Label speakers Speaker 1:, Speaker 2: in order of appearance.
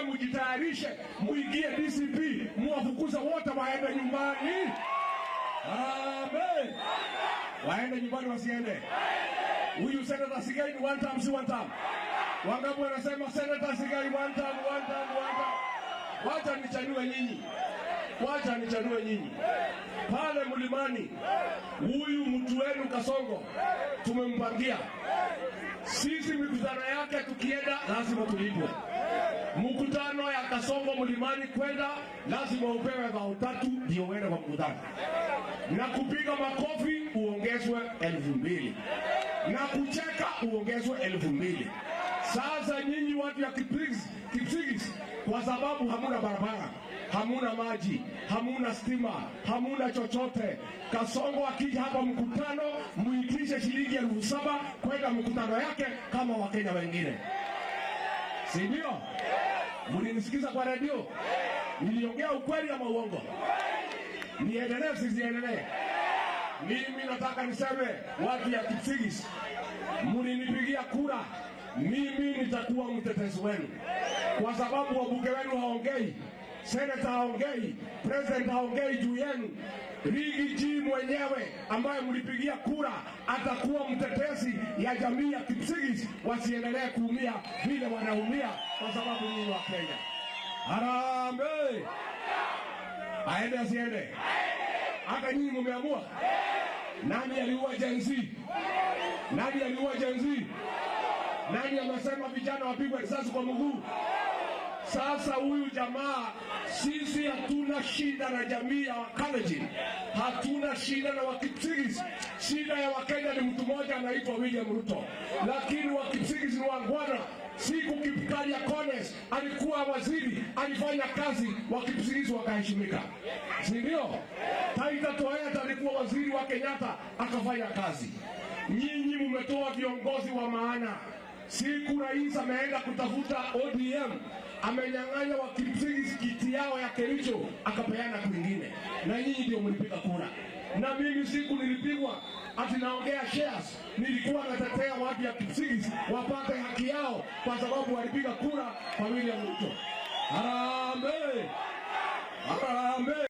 Speaker 1: Nimewaambia mjitayarishe, muingie DCP, muwafukuze wote waende nyumbani. Amen. Waende nyumbani wasiende? Huyu Senator Sigei ni one term, si one term? Wangapi wanasema Senator Sigei one term, one term, one term? Wacha nichanue nyinyi, wacha nichanue nyinyi. Pale mlimani, huyu mtu wenu Kasongo tumempangia sisi, mikutano yake tukienda lazima tulipwe. Mkutano ya Kasongo mlimani kwenda lazima upewe 3000 ndio uende kwa mkutano, na kupiga makofi uongezwe 2000 na kucheka uongezwe 2000. Sasa nyinyi watu ya Kipsigis, Kipsigis, kwa sababu hamuna barabara, hamuna maji, hamuna stima, hamuna chochote. Kasongo akija hapa mkutano, muitishe shilingi 7,000 kwenda mkutano yake kama Wakenya wengine, si ndio? Mlinisikiza kwa redio, niliongea ukweli ama uongo? Niendelee siziendelee? Mimi nataka niseme watu ya Kipsigis, mlinipigia kura, mimi nitakuwa mtetezi wenu, kwa sababu wabunge wenu haongei, seneta haongei, president haongei juu yenu. Riggy G mwenyewe ambaye mlipigia kura atakuwa mtetezi ya jamii ya Kipsigis, wasiendelee kuumia vile wanaumia kwa sababu nyinyi Wakenya. Harambee! Aende asiende? Hata nyinyi mumeamua? Nani aliua Gen Z? Nani aliua Gen Z? Nani amesema vijana wapigwe risasi kwa mguu? Sasa huyu jamaa, sisi hatuna shida na jamii ya Wakalenjin, hatuna shida na Wakipsigis. Shida ya Wakenya ni mtu mmoja anaitwa William Ruto, lakini Wakipsigis ni waungwana. Siku Kipkalya Kones alikuwa waziri, alifanya kazi, Wakipsigis wakaheshimika, si ndio? Taita Toyota alikuwa waziri wa Kenyatta akafanya kazi. Nyinyi mmetoa viongozi wa maana. Siku rais ameenda kutafuta ODM, amenyang'anya Wakipsigis kiti yao ya Kericho akapeana kwingine, na nyinyi ndio mlipiga kura. Na mimi siku nilipigwa ati naongea shares, nilikuwa natetea watu ya Kipsigis wapate haki yao, kwa sababu walipiga kura kwa William Ruto. Harambee! Harambee!